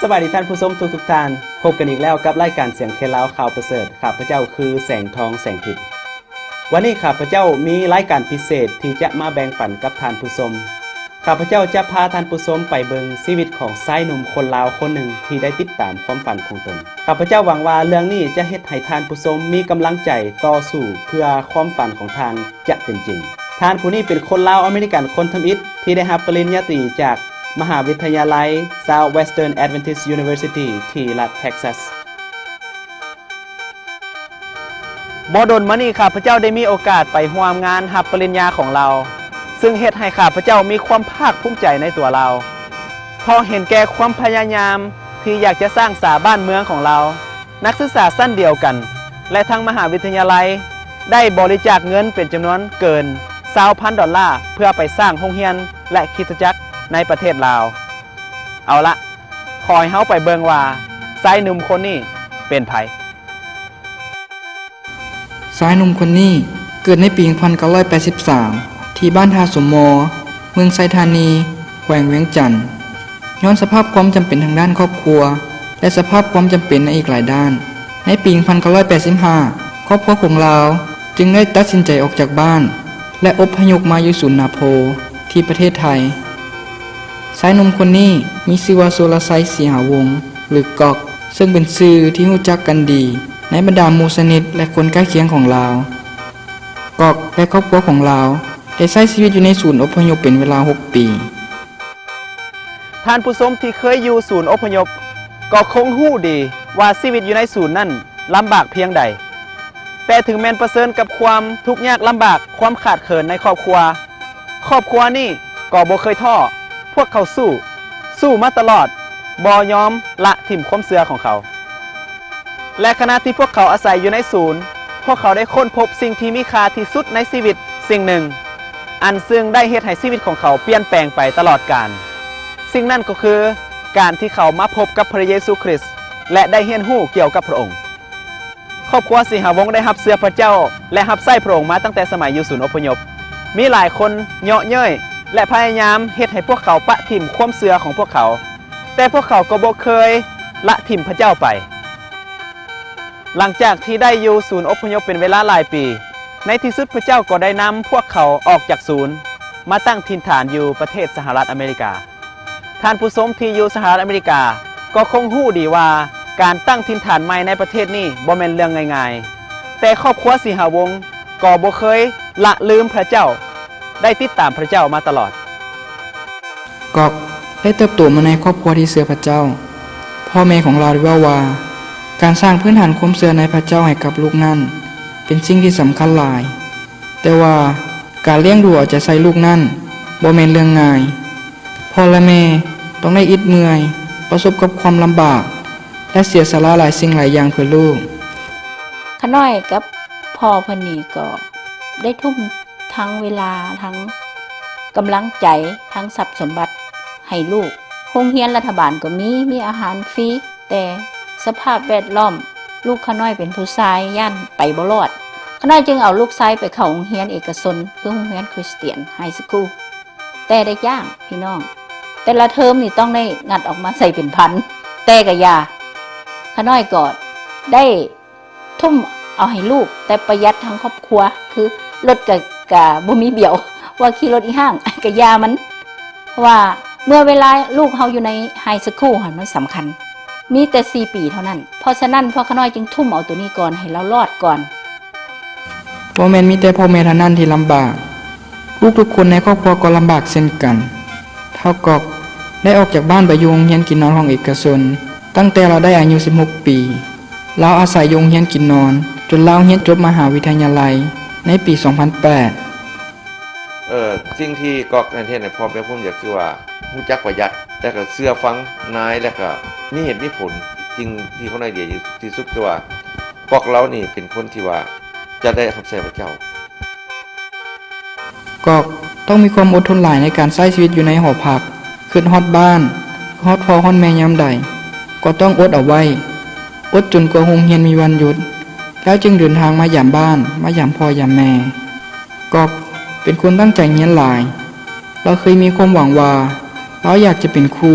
ສະບາຍດີທ່ານຜູ້ຊົມທຸກໆທ່ານ, ພົບກັນອີກແລ້ວກັບລາຍການສຽງເຂດລາວຂ່າວປະເສີດ. ຂ້າພະເຈົ້າຄືແສງທອງ ແສງທິບ. ວັນນີ້ຂ້າພະເຈົ້າມີລາຍການພິເສດທີ່ຈະມາແບ່ງປັນກັບທ່ານຜູ້ຊົມ. ຂ້າພະເຈົ້າຈະພາທ່ານຜູ້ຊົມໄປເບິ່ງຊີວິດຂອງຊາຍໜຸ່ມຄົນລາວຄົນໜຶ່ງທີ່ໄດ້ຕິດຕາມຄວາມຝັນຂອງຕົນ. ຂ້າພະເຈົ້າຫວັງວ່າເລື່ອງນີ້ຈະເຮັດໃຫ້ທ່ານຜູ້ຊົມມີກຳລັງໃຈຕໍ່ສູ້ເພື່ອຄວາມຝັນຂອງທ່ານຈະເປັນຈິງ. ທ່ານຜູ້ນີ້ເປັນຄົນລາວອາເມລິກັນຄົນທຳອິດທີ່ໄດ້ຮັບປະລິນຍາຕີຈາກມະຫາວິທະຍາໄລ Southwestern Adventist University ທີ່ລັດ Texas. ບໍ່ດົນມານີ້ ຂ້າພະເຈົ້າໄດ້ມີໂອກາດໄປຮ່ວມງານຮັບປະລິນຍາຂອງລາວ, ຊຶ່ງເຮັດໃຫ້ຂ້າພະເຈົ້າມີຄວາມພາກພູມໃຈໃນຕົວລາວ, ເພາະເຫັນແກ່ຄວາມພະຍາຍາມທີ່ຢາກຈະສ້າງສາບ້ານເມືອງຂອງລາວ. ນັກສຶກສາຊັ້ນດຽວກັນ ແລະ ທາງມະຫາວິທະຍາໄລໄດ້ບໍລິຈາກເງິນເປັນຈຳນວນເກີນຊາວພັນດອນລາ ເພື່ອໄປສ້າງໂຮງຮຽນ ແລະ ຄຣິສຕະຈັກໃນປະເທດລາວ. ເອົາລະ, ຂໍໃຫ້ເຮົາໄປເບິ່ງວ່າຊາຍໜຸ່ມຄົນນີ້ເປັນໃຜ. ຊາຍໜຸ່ມຄົນນີ້ເກີດໃນປີໜຶ່ງພັນເກົ້າຮ້ອຍແປດສິບສາມ ທີ່ບ້ານທ່າສົມມໍ ເມືອງໄຊທານີ ແຂວງວຽງຈັນ. ຍ້ອນສະພາບຄວາມຈຳເປັນທາງດ້ານຄອບຄົວ ແລະ ສະພາບຄວາມຈຳເປັນໃນອີກຫຼາຍດ້ານ, ໃນປີໜຶ່ງພັນເກົ້າຮ້ອຍແປດສິບຫ້າ ຄອບຄົວຂອງລາວຈຶ່ງໄດ້ຕັດສິນໃຈອອກຈາກບ້ານ ແລະ ອົບພະຍົບມາຢູ່ສູນນາໂພ ທີ່ປະເທດໄທ. ຊາຍໜຸ່ມຄົນນີ້ມີຊື່ວ່າ ສຸລະໄຊ ສີຫາວົງ ຫຼື ກອກ ເຊິ່ງເປັນຊື່ທີ່ຮູ້ຈັກກັນດີໃນບັນດາໝູ່ສະໜິດ ແລະ ຄົນໃກ້ຄຽງຂອງລາວ. ກອກ ແລະ ຄອບຄົວຂອງລາວໄດ້ໃຊ້ຊີວິດຢູ່ໃນສູນອົບພະຍົບເປັນເວລາຫົກປີ. ທ່ານຜູ້ຊົມທີ່ເຄີຍຢູ່ສູນອົບພະຍົບກໍຄົງຮູ້ດີວ່າຊີວິດຢູ່ໃນສູນນັ້ນລຳບາກພຽງໃດ. ແຕ່ເຖິງແມ່ນປະເຊີນກັບຄວາມທຸກຍາກລຳບາກ, ຄວາມຂາດເຂີນໃນຄອບຄົວ, ຄອບຄົວນີ້ກໍບໍ່ເຄີຍທໍ້. ພວກເຂົາສູ້, ສູ້ມາຕະຫຼອດ, ບໍ່ຍອມລະຖິ້ມຄວາມເຊື່ອຂອງເຂົາ. ແລະ ຂະນະທີ່ພວກເຂົາອາໄສຢູ່ໃນສູນ, ພວກເຂົາໄດ້ຄົ້ນພົບສິ່ງທີ່ມີຄ່າທີ່ສຸດໃນຊີວິດສິ່ງໜຶ່ງ, ອັນຊຶ່ງໄດ້ເຮັດໃຫ້ຊີວິດຂອງເຂົາປ່ຽນແປງໄປຕະຫຼອດການ. ສິ່ງນັ້ນກໍຄືການທີ່ເຂົາມາພົບກັບພະເຢຊູຄຣິດ ແລະ ໄດ້ຮຽນຮູ້ກ່ຽວກັບພະອົງ. ຄອບຄົວສີຫາວົງໄດ້ຮັບເຊື່ອພະເຈົ້າ ແລະ ຮັບໃຊ້ພະອົງມາຕັ້ງແຕ່ສະໄໝຢູ່ສູນອົບພະຍົບ. ມີຫຼາຍຄົນເຍາະເຍີ້ຍ ແລະ ພະຍາຍາມເຮັດໃຫ້ພວກເຂົາປະຖິ້ມຄວາມເຊື່ອຂອງພວກເຂົາ, ແຕ່ພວກເຂົາກໍບໍ່ເຄີຍລະຖິ້ມພະເຈົ້າໄປ. ຫຼັງຈາກທີ່ໄດ້ຢູ່ສູນອົບພະຍົບເປັນເວລາຫຼາຍປີ, ໃນທີ່ສຸດພະເຈົ້າກໍໄດ້ນຳພວກເຂົາອອກຈາກສູນ ມາຕັ້ງຖິ່ນຖານຢູ່ປະເທດສະຫະລັດອາເມລິກາ. ທ່ານຜູ້ຊົມທີ່ຢູ່ສະຫະລັດອາເມລິກາກໍຄົງຮູ້ດີວ່າ ການຕັ້ງຖິ່ນຖານໃໝ່ໃນປະເທດນີ້ບໍ່ແມ່ນເລື່ອງງ່າຍໆ, ແຕ່ຄອບຄົວສີຫາວົງກໍບໍ່ເຄີຍລະລືມພະເຈົ້າ, ໄດ້ຕິດຕາມພະເຈົ້າມາຕະຫຼອດ. ກອກ ໄດ້ເຕີບໂຕມາໃນຄອບຄົວທີ່ເຊື່ອພະເຈົ້າ. ພໍ່ແມ່ຂອງລາວໄດ້ເວົ້າວ່າ ການສ້າງພື້ນຖານຄວາມເຊື່ອໃນພະເຈົ້າໃຫ້ກັບລູກນັ້ນ ເປັນສິ່ງທີ່ສຳຄັນຫຼາຍ, ແຕ່ວ່າການລ້ຽງດູເອົາໃຈໃສ່ລູກນັ້ນບໍ່ແມ່ນເລື່ອງງ່າຍ. ພໍ່ ແລະ ແມ່ຕ້ອງໄດ້ອິດເມື່ອຍ, ປະສົບກັບຄວາມລຳບາກ ແລະ ເສຍສະຫຼະຫຼາຍສິ່ງຫຼາຍຢ່າງເພື່ອລູກ. ຂະນ້ອຍກັບພໍ່ເພິ່ນນີ້ກໍໄດ້ທຸ່ມທັງເວລາ, ທັງກຳລັງໃຈ, ທັງຊັບສົມບັດໃຫ້ລູກ. ໂຮງຮຽນລັດຖະບານກໍມີ, ມີອາຫານຟຣີ, ແຕ່ສະພາບແວດລ້ອມ ລູກຂະນ້ອຍເປັນຜູ້ຊາຍ ຢ້ານໄປບໍ່ລອດ. ຂະນ້ອຍຈຶ່ງເອົາລູກຊາຍໄປເຂົ້າໂຮງຮຽນເອກະຊົນ ຄືໂຮງຮຽນຄຣິສຕຽນໄຮສະກູລ. ແຕ່ໄດ້ຈ້າງພີ່ນ້ອງ, ແຕ່ລະເທີມນີ້ຕ້ອງໄດ້ງັດອອກມາໃສ່ເປັນພັນ, ແຕ່ກະຢ່າ, ຂະນ້ອຍກໍໄດ້ທຸ່ມເອົາໃຫ້ລູກ, ແຕ່ປະຢັດທາງຄອບຄົວ, ຄືລົດກະ, ກະບໍ່ມີບຽວ, ວ່າຂີ່ລົດອີ່ຫ້າງ ກະຢ່າມັນ, ເພາະວ່າເມື່ອເວລາລູກເຮົາຢູ່ໃນໄຮສະກູລຫັ້ນ ມັນສຳຄັນ, ມີແຕ່ສີ່ປີເທົ່ານັ້ນ. ເພາະສະນັ້ນ ພວກຂ້ານ້ອຍຈຶ່ງທຸ່ມເອົາໂຕນີ້ກ່ອນ, ໃຫ້ລາວລອດກ່ອນ. ບໍ່ແມ່ນມີແຕ່ພໍ່ແມ່ເທົ່ານັ້ນທີ່ລຳບາກ, ລູກທຸກຄົນໃນຄອບຄົວກໍລຳບາກເຊັ່ນກັນ. ທ້າວກອກໄດ້ອອກຈາກບ້ານໄປຢູ່ໂຮງຮຽນກິນນອນຂອງເອກະຊົນ ຕັ້ງແຕ່ລາວໄດ້ອາຍຸສິບຫົກປີ. ລາວອາໄສຢູ່ໂຮງຮຽນກິນນອນ ຈົນລາວຮຽນຈົບມະຫາວິທະຍາໄລໃນປີສອງພັນແປດ. ເອີ ສິ່ງທີ່ກອກນັ້ນເຮັດໃຫ້ພໍ່ແມ່ພູມໃຈຄືວ່າ ຮູ້ຈັກປະຢັດ ແລ້ວກໍເຊື່ອຟັງນາຍ ແລ້ວກໍມີເຫດມີຜົນ. ສິ່ງທີ່ຂ້ານ້ອຍດີທີ່ສຸດຄືວ່າ ກອກລາວນີ້ເປັນຄົນທີ່ວ່າຈະໄດ້ຮັບໃຊ້ພະເຈົ້າ. ກອກຕ້ອງມີຄວາມອົດທົນຫຼາຍໃນການໃຊ້ຊີວິດຢູ່ໃນຫໍພັກ, ຄິດຮອດບ້ານ, ຮອດພໍ່ຮອດແມ່ຍາມໃດ, ກໍຕ້ອງອົດເອົາໄວ້, ອົດຈົນກວ່າໂຮງຮຽນມີວັນຢຸດ, ແລ້ວຈຶ່ງເດີນທາງມາຢາມບ້ານ, ມາຢາມພໍ່ຢາມແມ່. ກອກເປັນຄົນຕັ້ງໃຈຮຽນຫຼາຍ. ລາວເຄີຍມີຄວາມຫວັງວ່າ ລາວຢາກຈະເປັນຄູ,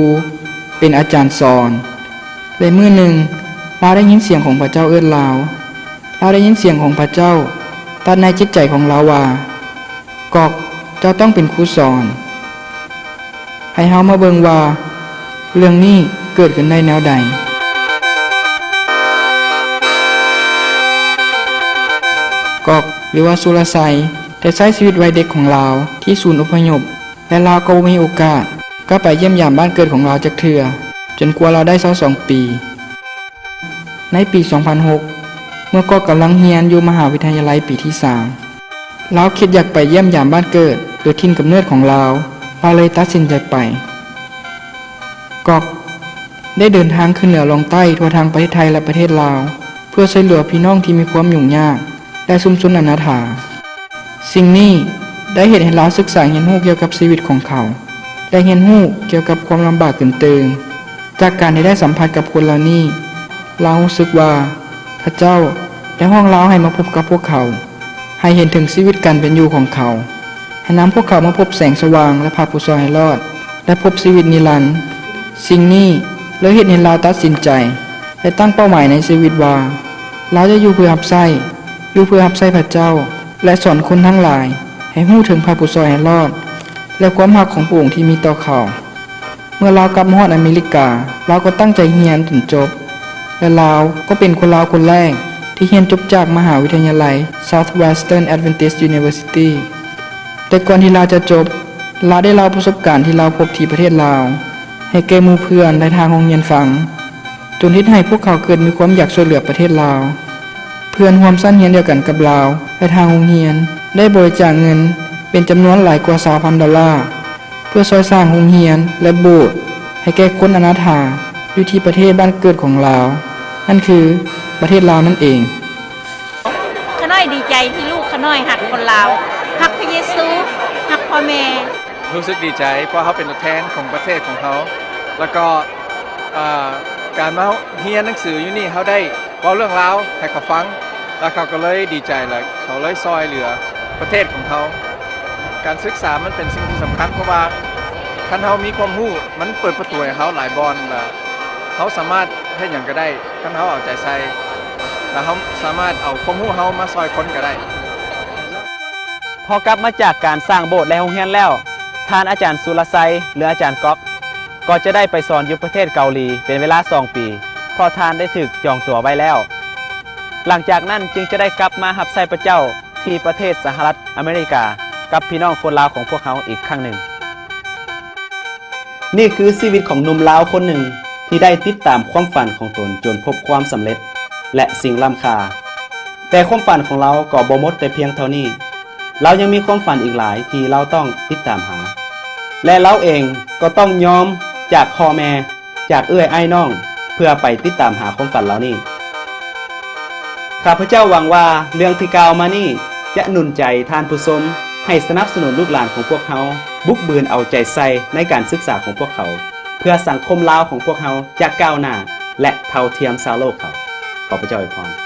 ເປັນອາຈານສອນ, ແລະມື້ໜຶ່ງ, ລາວໄດ້ຍິນສຽງຂອງພະເຈົ້າເອີ້ນລາວ. ລາວໄດ້ຍິນສຽງຂອງພະເຈົ້າຕັດໃນຈິດໃຈຂອງລາວວ່າ, ກອກ, ເຈົ້າຕ້ອງເປັນຄູສອນ. ໃຫ້ເຮົາມາເບິ່ງວ່າເລື່ອງນີ້ເກີດຂຶ້ນໄດ້ແນວໃດ. ກອກ ຫຼືວ່າສຸລະໄຊ ໄດ້ໃຊ້ຊີວິດວັຍເດັກຂອງລາວທີ່ສູນອົບພະຍົບ ແລະ ລາວກໍບໍ່ມີໂອກາດກັບໄປຢ້ຽມຢາມບ້ານເກີດຂອງລາວຈັກເທື່ອ ຈົນກວ່າລາວໄດ້ຊາວສອງປີ. ໃນປີສອງພັນຫົກ ເມື່ອກອກກຳລັງຮຽນຢູ່ມະຫາວິທະຍາໄລປີທີສາມ, ລາວຄິດຢາກໄປຢ້ຽມຢາມບ້ານເກີດ ຫຼື ຖິ່ນກຳເນີດຂອງລາວ, ລາວເລີຍຕັດສິນໃຈໄປ. ກອກ ໄດ້ເດີນທາງຂຶ້ນເໜືອລົງໃຕ້ທົ່ວທັງປະເທດໄທ ແລະ ປະເທດລາວ ເພື່ອຊ່ວຍເຫຼືອພີ່ນ້ອງທີ່ມີຄວາມຫຍຸ້ງຍາກ ແລະ ຊຸມຊົນອະນາຖາ. ສິ່ງນີ້ໄດ້ເຮັດໃຫ້ລາວສຶກສາຮຽນຮູ້ກ່ຽວກັບຊີວິດຂອງເຂົາ ແລະ ຮຽນຮູ້ກ່ຽວກັບຄວາມລຳບາກຂຶ້ນຕື່ມ. ຈາກການທີ່ໄດ້ສຳຜັດກັບຄົນເຫຼົ່ານີ້, ລາວຮູ້ສຶກວ່າພະເຈົ້າໄດ້ຮ້ອງລາວໃຫ້ມາພົບກັບພວກເຂົາ, ໃຫ້ເຫັນເຖິງຊີວິດການເປັນຢູ່ຂອງເຂົາ, ໃຫ້ນຳພວກເຂົາມາພົບແສງສະຫວ່າງ ແລະ ພະຜູ້ຊ່ອຍໃຫ້ລອດ ແລະ ພົບຊີວິດນິລັນ. ສິ່ງນີ້ເລີຍເຮັດໃຫ້ລາວຕັດສິນໃຈ ແລະ ຕັ້ງເປົ້າໝາຍໃນຊີວິດວ່າ ລາວຈະຢູ່ເພື່ອຮັບໃຊ້, ຢູ່ເພື່ອຮັບໃຊ້ພະເຈົ້າ ແລະ ສອນຄົນທັງຫຼາຍໃຫ້ຮູ້ເຖິງພະຜູ້ຊ່ອຍໃຫ້ລອດ ແລະ ຄວາມຮັກຂອງພະອົງທີ່ມີຕໍ່ເຂົາ. ເມື່ອລາວກັບມາຮອດອາເມລິກາ, ລາວກໍຕັ້ງໃຈຮຽນຈົນຈົບ ແລະ ລາວກໍເປັນຄົນລາວຄົນແລກທີ່ຮຽນຈົບຈາກມະຫາວິທະຍາໄລ Southwestern Adventist University. ແຕ່ກ່ອນທີ່ລາວຈະຈົບ, ລາວໄດ້ເລົ່າປະສົບການທີ່ລາວພົບທີ່ປະເທດລາວ ໃຫ້ແກ່ໝູ່ເພື່ອນ ແລະ ທາງໂຮງຮຽນຟັງ, ຈົນເຮັດໃຫ້ພວກເຂົາເກີດມີຄວາມຢາກຊ່ວຍເຫຼືອປະເທດລາວ. ເພື່ອນຮ່ວມຊັ້ນຮຽນດຽວກັນກັບລາວ ແລະ ທາງໂຮງຮຽນ ໄດ້ບໍລິຈາກເງິນເປັນຈຳນວນຫຼາຍກວ່າຊາວພັນໂດລາ ເພື່ອຊ່ອຍສ້າງໂຮງຮຽນ ແລະ ໂບດໃຫ້ແກ່ຄົນອະນາຖາ ຢູ່ທີ່ປະເທດບ້ານເກີດຂອງລາວ, ນັ້ນຄືປະເທດລາວນັ້ນເອງ. ຂ້ານ້ອຍດີໃຈທີ່ລູກຂ້ານ້ອຍຮັກຄົນລາວ, ຮັກພະເຢຊູ, ຮັກພໍ່ແມ່. ຮູ້ສຶກດີໃຈ ເພາະເຮົາເປັນຕົວແທນຂອງປະເທດຂອງເຮົາ ແລ້ວກໍ ເອີ ການມາຮຽນໜັງສືຢູ່ນີ້ ເຮົາໄດ້ເວົ້າເລື່ອງລາວໃຫ້ເຂົາຟັງ ແລ້ວເຂົາກໍເລີຍດີໃຈ ແລະ ເຂົາເລີຍຊ່ອຍເຫຼືອປະເທດຂອງເຮົາ. ການສຶກສາມັນເປັນສິ່ງທີ່ສຳຄັນ ເພາະວ່າຄັນເຮົາມີຄວາມຮູ້ ມັນເປີດປະຕູໃຫ້ເຮົາຫຼາຍບ່ອນ ແລະ ເຮົາສາມາດເຮັດຫຍັງກໍໄດ້ ຄັນເຮົາເອົາໃຈໃສ່ ແລະ ເຮົາສາມາດເອົາຄວາມຮູ້ເຮົາມາຊ່ອຍຄົນກໍໄດ້. ພໍກັບມາຈາກການສ້າງໂບດ ແລະ ໂຮງຮຽນແລ້ວ, ທ່ານອາຈານສຸລະໄຊ ຫຼື ອາຈານກອກ ກໍຈະໄດ້ໄປສອນຢູ່ປະເທດເກົາຫຼີເປັນເວລາສອງປີ, ເພາະທ່ານໄດ້ຖືກຈອງຕົວໄວ້ແລ້ວ. ຫຼັງຈາກນັ້ນຈຶ່ງຈະໄດ້ກັບມາຮັບໃຊ້ພະເຈົ້າທີ່ປະເທດສະຫະລັດອາເມລິກາ ກັບພີ່ນ້ອງຄົນລາວຂອງພວກເຮົາອີກຄັ້ງໜຶ່ງ. ນີ້ຄືຊີວິດຂອງໜຸ່ມລາວຄົນໜຶ່ງທີ່ໄດ້ຕິດຕາມຄວາມຝັນຂອງຕົນຈົນພົບຄວາມສຳເລັດ ແລະ ສິ່ງລ້ຳຄ່າ. ແຕ່ຄວາມຝັນຂອງລາວກໍບໍ່ໝົດແຕ່ພຽງເທົ່ານີ້. ລາວຍັງມີຄວາມຝັນອີກຫຼາຍທີ່ລາວຕ້ອງຕິດຕາມຫາ. ແລະ ລາວເອງກໍຕ້ອງຍອມຈາກພໍ່ແມ່, ຈາກເອື້ອຍອ້າຍນ້ອງ ເພື່ອໄປຕິດຕາມຫາຄວາມຝັນເຫຼົ່ານີ້. ຂ້າພະເຈົ້າຫວັງວ່າເລື່ອງທີ່ກ່າວມານີ້ຈະໜູນໃຈທ່ານຜູ້ຊົມໃຫ້ສະໜັບສະໜູນລູກຫຼານຂອງພວກເຮົາ ບຸກບືນເອົາໃຈໃສ່ໃນການສຶກສາຂອງພວກເຂົາ ເພື່ອສັງຄົມລາວຂອງພວກເຮົາຈະກ້າວໜ້າ ແລະ ເທົ່າທຽມຊາວໂລກເຂົາ. ຂໍພະເຈົ້າອວຍພອນ.